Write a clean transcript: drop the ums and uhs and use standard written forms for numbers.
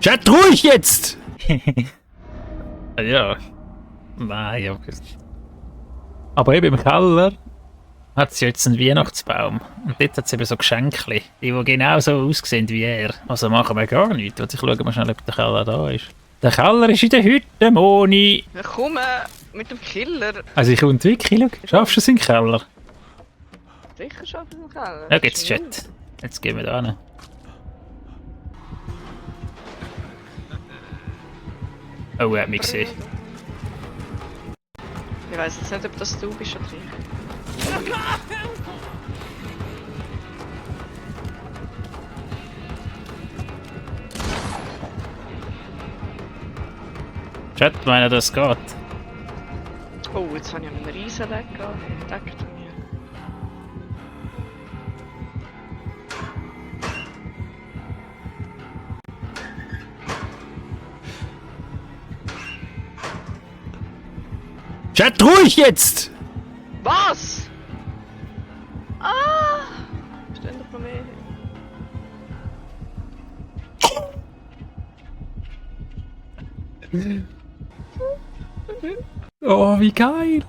Chat, ruhig jetzt! Ja. Nein, ja. Aber eben im Keller hat es jetzt einen Weihnachtsbaum. Und dort hat es eben so Geschenkli, die genau so aussehen wie er. Also machen wir gar nichts. Ich schaue mal schnell, ob der Keller da ist. Der Keller ist in der Hütte, Moni. Ja, komm mit dem Killer. Also ich komme wirklich, schau. Schaffst du es im Keller? Sicher schaffen wir den Keller. Ja, geht's Chat. Jetzt gehen wir da hin. Oh, er hat mich gesehen. Ich weiss jetzt nicht, ob das du bist oder ich. Chat, meine das geht. Oh, jetzt habe ich einen riesen Leck entdeckt. Chat, ruhig jetzt! Was? Ah! Stehen doch noch mehr. Oh, wie geil!